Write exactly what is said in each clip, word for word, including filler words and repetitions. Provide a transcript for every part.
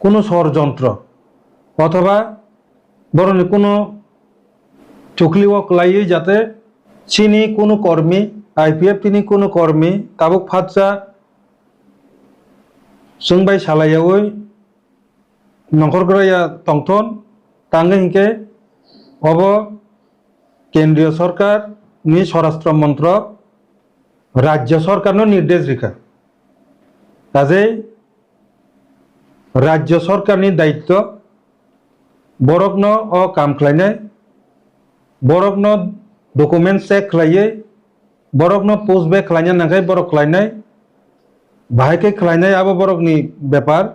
kunu sorojontro othoba borokni kunu chukli o kwlaiwi jate chini kunu kormi, I P F T ni kunu kormi tabuk phatsa chwng bai salaiyaui nongkhor kwrwya tongthon, tangwi hinkhe obo Kendriya Sorkar ni Swarashtra Montrok Rajya Sorkar no nirdesh rikha. Kajei Rajya Sorkar ni daityo borokno o kam khlainai, borokno document check khlaiwi, borokno push back khlaina nangkhe borok khlainai, bahai khe khlainai abo borokni bepar.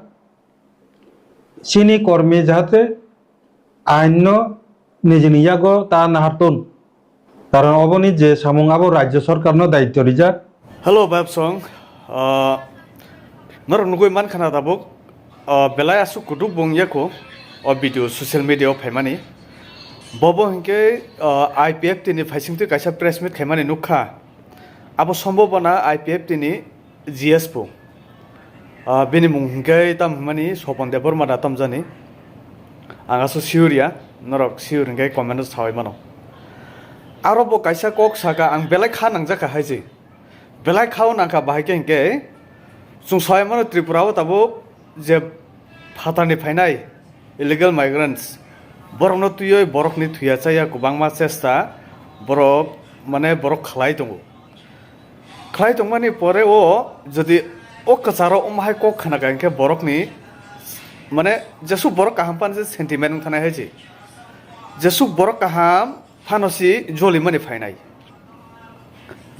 Chini kormi jahate ain no nijini yago ta nahartun. Karon oboni je samung abo Rajya Sorkar no daityo rijak. Hello, Babsong. Ah, norok nugui man khana tabuk. Ah, belai asuk kuduk bung yako. O video social media o phaimani. Bobo hinkhe, ah, I P F T ni phaisingtwi kaisa press meet khaimani nukha. Abo sombobona I P F T ni G S po. Ah, bini mung hinkhe tam hwnmani Sopon Debbarma da tamjani. Ang aso sure ya, norok sure hinkhe comment o sawi mano. Aro bo kaisa kok saka, ang belai kha nangjakha hai se. Belai kha o nangkha bahai khe hinkhe, chwng sawi mano Tripura o tabuk je phatarni phainai illegal migrants, borokno twiwi borokni thwiya chaya kwbangma chesta borok, mane borok khlai tongo. Khlai tongmani pore o jodi o kwcharo omo hai kok khna kha hinkhe borokni, mane, jesuk borok kaham phano je sentiment wng thanai hai se. Jesuk borok kaham phano si jolimani phainai.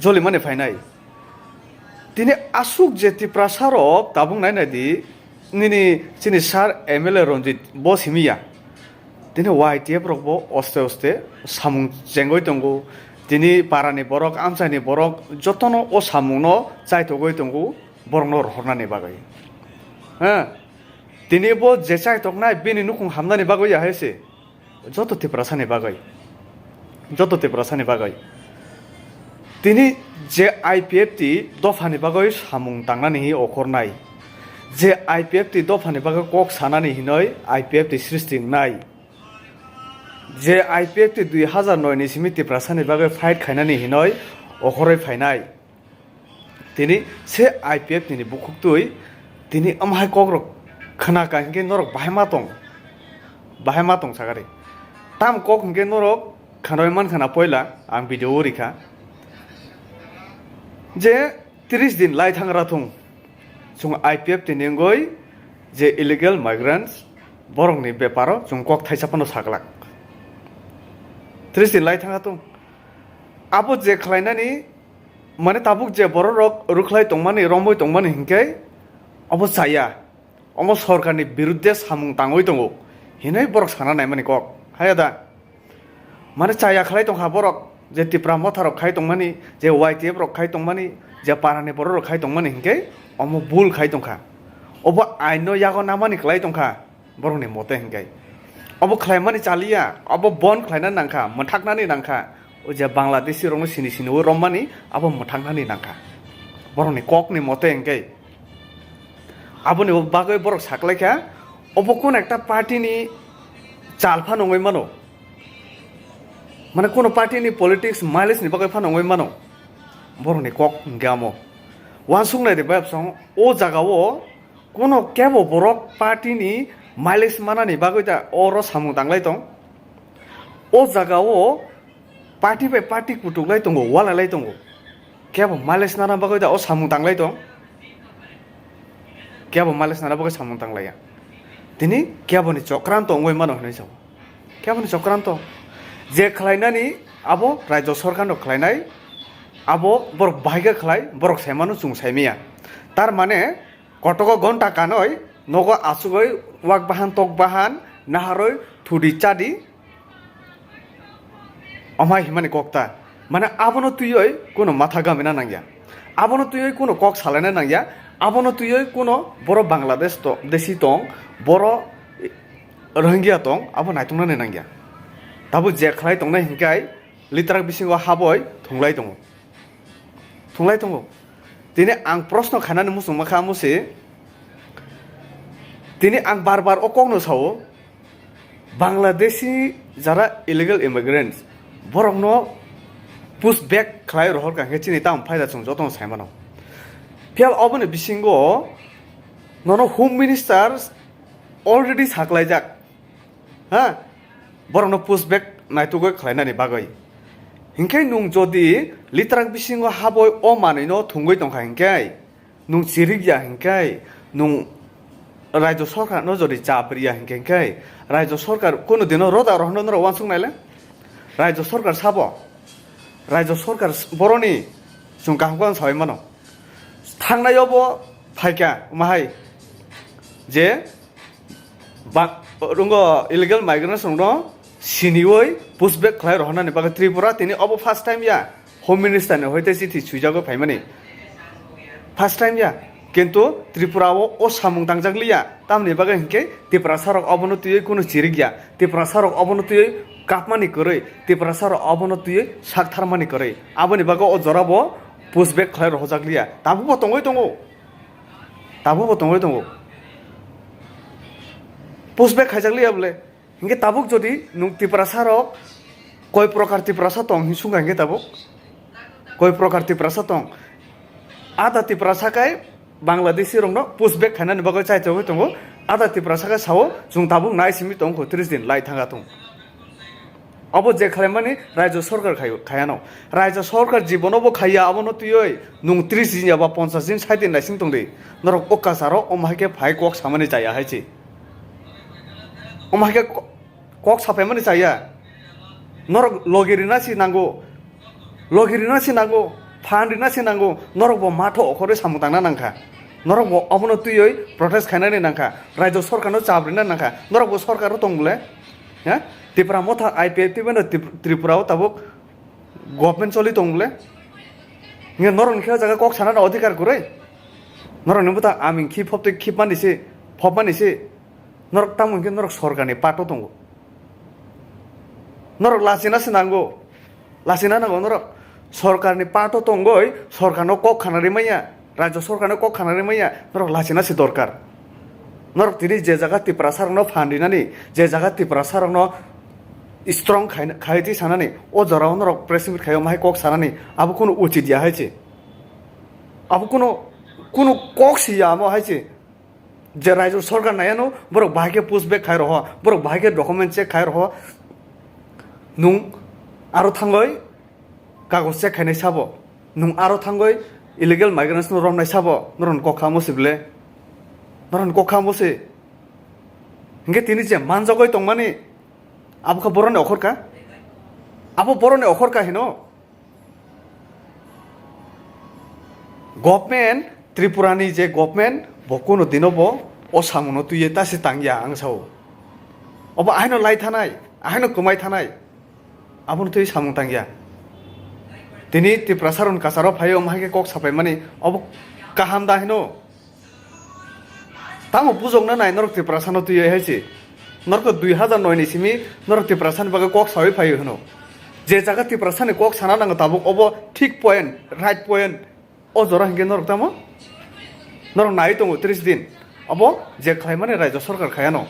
Jolimani phainai. Tini asuk je Tiprasa rok tabuk nai nai di, nini chini sir M L A Ranjit bo simi ya. Tini Y T F rok bo oste oste samung chengoi tongo. Tini parani borok, amchaini borok jotono o samungno chaitogoi tongo, borokno rohornani bagwi. Ha? Tini bo je chaitoknai bini nukhung hamnani bagwi ya hai se. Joto Tiprasani bagwi. Joto Tiprasani bagwi. Tini je I P F T dophani bagwi samung tangnani hi okhornai. Je I P F T dophani bagwi kok sanani hinoi I P F T srishti wngnai. Je I P F T dui hazar noi ni simi Tiprasani bagwi fight khainani hinoi okhoroi phainai. Tini se I P F T ni bukhuktwi tini amhai kokrok khna ka hinkhe norok bahai ma tong, bahai ma tong sakari. Tam kok hinkhe norok khanoi man khna poila ang video o rikha je tris din lai thangra thung chwng I P F T ni wngwi je illegal migrants borokni beparo chwng kok thaisa phano saglak. Tris din lai thanga thung abo je khlainani Mane tabuk je bororok rwkhlai tongmani, romwi tongmani hinkhe obo chaya. Omo sorkarni birudde samung tangwi tongo hinwi borok sana naimani kok. Haya da? Mane chaya khlai tongkha borok, je Tipra motharok khai tongmani, je Y T F rok khai tongmani, je parani bororok khai tongmani hinkhe omo bul khai tongkha. Obo aino yago namani kwlai tongkha. Borokni mote hinkhe obo khlaimani chaliya, obo bon khlaina nangkha, mwthaknani nangkha. O je Bangladeshi rokno sini sini o rommani abo mwthaknani nangkha. Borokni kokni mote hinkhe aboni bagwi borok saklaikha, obo kun ekta party ni chal phano wngwi mano, mane kuno party ni politics mileage ni bagwi phano wngwi mano. Borokni kok hinkhe amo uansuk nai de bai bwskango o jaga o Kuno kebo borok party ni mileage manani bagwi da oro samung tanglai tong. O jaga o party bai party kutuk lai tongo, walai lai tongo. Kebo mileage nana bagwi da o samung tanglai tong. Kebo mileage nana bagwi samung tanglaiya. Tini kebo ni chokranto wngwi mano hinwi sao. Kebo ni chokranto. Je khlainani abo Rajya Sorkar no khlainai, abo borok bahai khe khlai, borok sai mano chwng sai manya. Tar mane Kotogo gonta kanoi nogo asugoi wak bahan tok bahan naharoi thudi chadi. Omhai himani kokta. Mane abono twioi kuno matha gamina nangya. Abono twioi kuno kok salaina nangya. Abono twioi kuno boro Bangladesh to, desi tong, boro Rohingya tong, abo naituknani nangya. Tabuk je khlai tongnai hinkai litrak bisingo haboi thunglai tongo. Thunglai tongo. Tini ang proshno khainani muchungma kha musi, Tini ang bar bar o kokno sao, Bangladeshi jara illegal immigrants, borokno push back khlai rohor kha hwnkhe chini tamo phaida chwng jotono sai mano. Phiya oboni bisingo nono Home Minister already saklaijak, ha, borokno push back naitugwi khlainani bagwi. Hinkhe nwng jodi litrak bisingo habwi o manwino thwngwi tongkha hinkhe, nwng chirik ya hinkhe, nwng Rajya Sarkar no jodi chap riya hinkhe, hinkhe Rajya Sarkar kunu dino roda rohorno norok uansuk naile? Rajya Sarkar sabo? Rajya Sarkar s-, boroni chwng kaham kaham sawi mano. Thangnai obo phaikha, mahai je ba-, rungo illegal migrants rokno siniwi push back khlai rohornani bagwi Tripura tini obo first time ya. Home Minister ni hoite chithi swijagwi phaimani. First time ya. Kintu Tripura o, o samung tangjak liya. Tamni bagwi hinkhe Tiprasa rok obono twiwi kunu chirik ya. Tiprasa rok obono twiwi kapmani kwrwi. Tiprasa rok obono twiwi sak tharmani kwrwi. Aboni bagwi o jora bo push back khlai rohorjak liya. Tabuk bo tongwi tongo. Tabuk bo tongwi tongo. Push back khaijak liya bole. Hinkhe tabuk jodi nwng Tiprasa rok koi prokar Tiprasa tong hin sungkha hinkhe tabuk? Koi prokar Tiprasa tong? Ada Tiprasa kai Bangladeshi rokno push back khainani bagwi chaichogwi tongo. Ada Tiprasa kai sao chwng tabuk nai simi tongkho tris din lai thanga tong. Abo je khlaimani Rajya Sarkar khai-, khayano. Rajya Sarkar jibono bo khaiya abono twiwi nwng tris din ya ba ponchas din sait din naising tongdi. Norok o kasaro omo hai khe phai kok samani chaya hai chi. Omo hai khe ko-, kok sapaimani chaya. Norok logi rina si nango. Logi rina si nango. Phan rina si nango. Norok bo matho okhorwi samung tangna nangkha. Norok bo omono twiwi protest khainani nangkha. Rajya Sarkarno chap rina nangkha. Norok bo Sarkaro tong bole? Ha? Tipra Motha I P F T beno Trip-, Tripura o tabuk government choli tong bole? Nge norok ni khe o jaga kok sana na adhikar kwrwi? Norok ni bwtha aming khi phop tei khip mani se, phop mani se. Norok tamo hinkhe norok sorkar ni part o tongo. Norok lachina se nango. Lachina nango norok. Sorkar ni part o tongoi sorkar no kok khana rimaya. Rajya Sarkar no kok khana rimaya. Norok lachina se dorkar. Norok tini je jaga Tiprasa rokno phan rinani, je jaga Tiprasa rokno strong khai, khai twi sanani, o jorao norok press meet khai omo hai kok sanani, abo kunu uchit ya hai se. Abo kunu, kunu kok si ya omo hai se. Je Rajya Sarkar nai ano, borok bahai khe push back khai roho, borok bahai khe document check khai roho. Nwng aro thangoi kagoj check khainai sabo. Nwng aro thangoi illegal migrants no romnai sabo. Norok ni kok kha omo se bole? Norok ni kok kha omo se? Hinkhe tini je manjagoi tongmani, abo kha boroni okhor kha? Abo boroni okhor kha hino? Government, Tripura ni je government, bo kunu dino bo o samungno twiwi ta se tangya ang sao. Obo ahaino lai thanai, ahaino kwmai thanai, abono twiwi samung tangya. Tini Tiprasa rokni kasaro phaiwi omo hai khe kok sapaimani, obo kaham da hino? Tamo bujokna nai norok Tiprasano twiwi hai se. Norok to dui hazar noi ni simi norok Tiprasani bagwi kok sawi phaiwi hwno. Je jaga Tiprasani kok sana nango tabuk obo thik point, right point. O jora hinkhe norok tamo? Norok nai tongo tris din. Obo je khlaimani Rajya Sarkar khayano.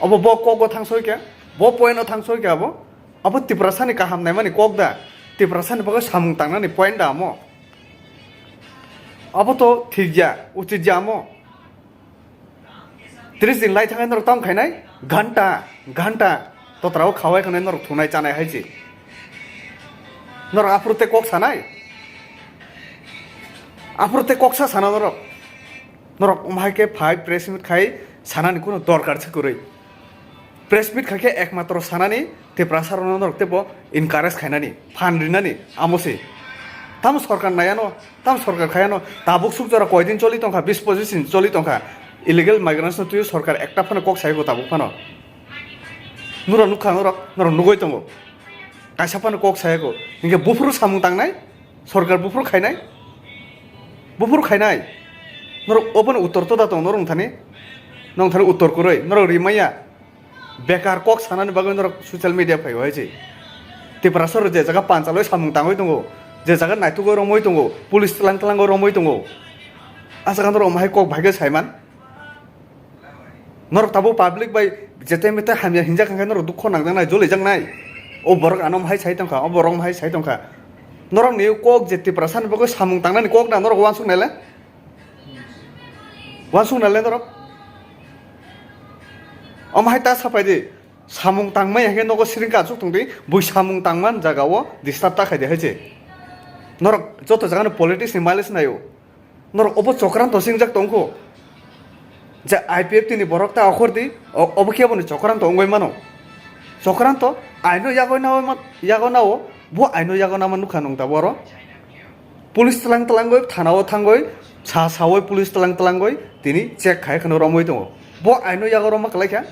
Obo bo kok o thang soi khe, bo point o thang soi khe abo. Abo Tiprasani kaham naimani kok da? Tiprasani bagwi samung tangnani point da amo? Abo to thik ya, uchit ya amo. Tris din lai thangwi norok tamo khainai? Ghanta, ghanta totrao khawai khanai norok thunai chanai hai se. Norok aphuru tei kok sanai? Aphuru tei kok sa sana norok? Norok omo hai khe phai press meet khai sanani kunu dorkar se kwrwi. Press meet khai khe ekmatro sanani Tiprasa rokno norok teibo encourage khainani, phan rinani amo se. Tamo sorkar naiano, tamo sorkar khayano, tabuk suk jora koi din choli tongkha, bis pochis din choli tongkha. Illegal migrants no twiwi sorkar ekta phano kok sayako tabuk phano. Norok nukha norok, norok nugui tongo. Kaisa phano kok sayako. Hinkhe buphuru samung tangnai? Sorkar buphuru khainai? Buphuru khainai? Norok obono uttor toda tong norok nongthani? Nongthani uttor kwrwi, norok rimaya. Bekar kok sanani bagwi norok social media phaiwi hai se. Tiprasa rok je jaga panchalwi samung tangwi tongo, je jaga naitugwi romwi tongo, police tlang tlangwi romwi tongo. A jaga norok omo hai kok bahai khe saiman? Norok tabuk public bai jete mete hamya hinjak hwnkhe norok dukho nangjaknai, jolijaknai. O borok ano hai sai tongkha, o borok hai sai tongkha. Norokni kok je Tiprasani bagwi samung tangnani kok na norok uansuk naile? Uansuk naile norok? Omo hai ta sapai di. Samung tangmaya hwnkhe nogo siring ka achuk tongdi, bui samung tangman jaga o disturb ta khaidi hai se. Norok joto jaga no politics ni mileage naio. Norok obo chokranto singjak tongkho. Je I P F T ni borok ta okhor di, o-, obo khe boni chokranto wngwi mano. Chokranto aino yago nao ma-, yago nao, bo aino yago nama nukha nung tabuk oro. Police tlang tlangwi, thana o thangwi, sa sawi police tlang tlangwi, tini check khai kheno romwi tongo. Bo aino yago roma kwlai kha.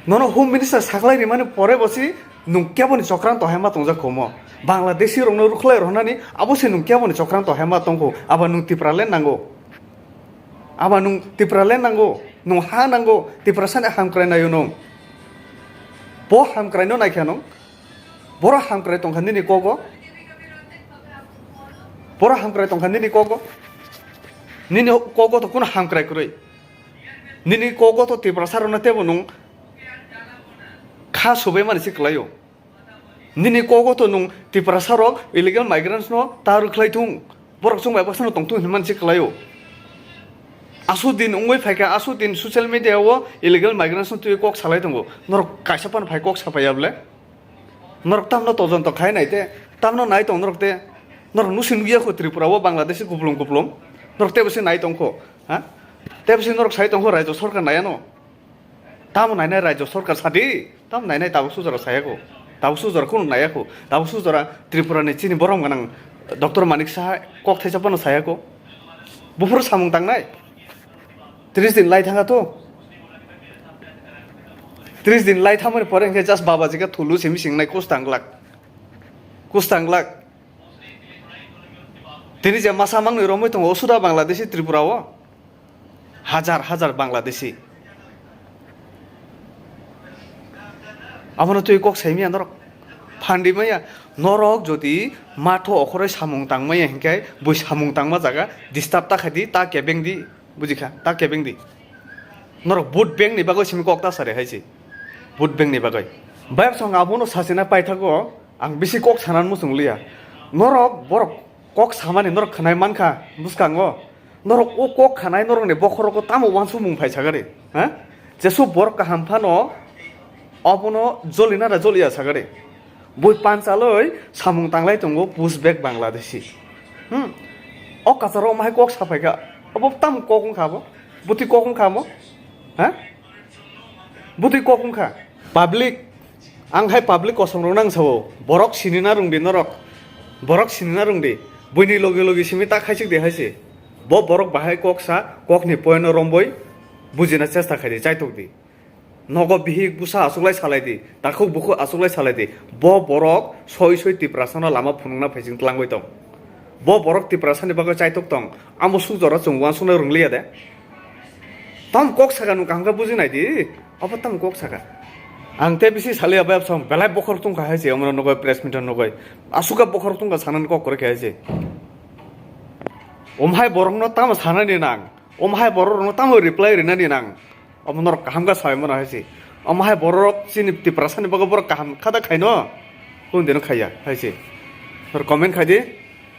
Nono Home Minister saklai rimani pore bo si nwng keboni chokranto hai ma tongjak kho mo? Bangladeshi rokno rwkhlai rwnani abo se nwng keboni chokranto hai ma tongkho? Aba nwng Tipraland nango? Aba nwng Tipraland nango? Nwng ha nango? Tiprasani hamkrai naio nwng? Bo hamkraino naikha nwng? Borok hamkrai tongkha nini kogo? Borok hamkrai tongkha nini kogo? Nini kogo to kuno hamkrai kwrwi? Nini kogo to Tiprasa rokno tebo nwng kha subai mani se kwlaio. Nini kogo to nwng Tiprasa rok illegal migrants no ta rwkhlai thung, borok chwng bai baksa no tong thung hinmani se kwlaio. Aswk din wngwi phaikha, aswk din social media o illegal migrants no twiwi kok salai tongo, norok kaisa phano phai kok sapaiya bwle? Norok tamno tojonto khai nai te, tamno nai tong norok te, norok nusi nukya kho Tripura o Bangladeshi kuplung kuplung, norok tebo se nai tongkho, ha? Tebo se norok sai tongkho Rajya Sarkar naiya no. Tamo nainai Rajya Sarkar sadi, tamo nainai tabuk sujora sayakho, tabuk sujora khunu nayakho, tabuk sujora Tripura ni chini borom gwnang Doctor Manik Saha kok thaisa phano sayakho. Buphuru samung tangnai. Tris din lai thangkha to. Tris din lai thangmani pore hwnkhe just baba jikha thulu simi singnai kustang glak. Kustang glak. Tini je masa mangni romwi tongo osuda Bangladeshi Tripura o. Hajar hajar Bangladeshi. Abono twi kok saimaya norok. Phandimaya norok jodi matho okhoroi samung tangmaya hinkhe bui samung tangma jaga disturb ta khaidi, ta kebengdi. Bujikha, ta kebeng di. Norok vote bank ni bagwi simi kok ta sari hai se. Vote bank ni bagwi. Bayap song abono sachina paithago, ang bisi kok sanan muchung liya. Norok borok kok samani norok khwnai mankha bwskango. Norok o kok khanai norokni bokhorogo tamo uansukmung phai sagari? Ha? Jesu borok kaham phano obono jolina da joliya sagari? Bui panchaloi samung tanglai tongo push back Bangladeshi. Hmm. O kacharo omo hai kok sapai kha. Obo tam kok wngkha bo? Bwtwi kok wngkha bo? Ha? Bwtwi kok wngkha. Public, ang hai public kosom rok nang sao. Borok sinina rungdi norok. Borok sinina rungdi. Buini logi logi simi ta khaisik di hai se. Bo borok bahai kok sa, kok ni point no romboi bujina chesta khaidi, chaitok di. Nogo bihik busa achuklai salai di, takhuk bukhuk achuklai salai di. Bo borok soi soi Tiprasano lama phunukna phaising tlangwi tong. Bo borok Tiprasani bagwi chaitok tong. Amo suk jora chwng uansukna rwngliya de. Tam kok saka nwng kaham khe buji nai di. Abo tam kok saka. Ang tei bisi saliya bai absong belai bokhorok tongkha hai se, omono nogoi press meet o nogoi. Asukha bokhorok tongkha sanani kok kwrwi khe hai se. Omhai borokno tamo sanani nang? Omhai borok rokno tamo reply rinani nang? Omo norok kaham khe sai mano hai se. Omo hai borok chini Tiprasa ni bagwi borok kaham kha da khaino? Kunu dino khaiya hai se. Norok comment khai di.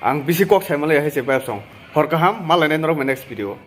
Ang bisi kok sai malai hai se bai song. Hor kaham, malainai norok next video.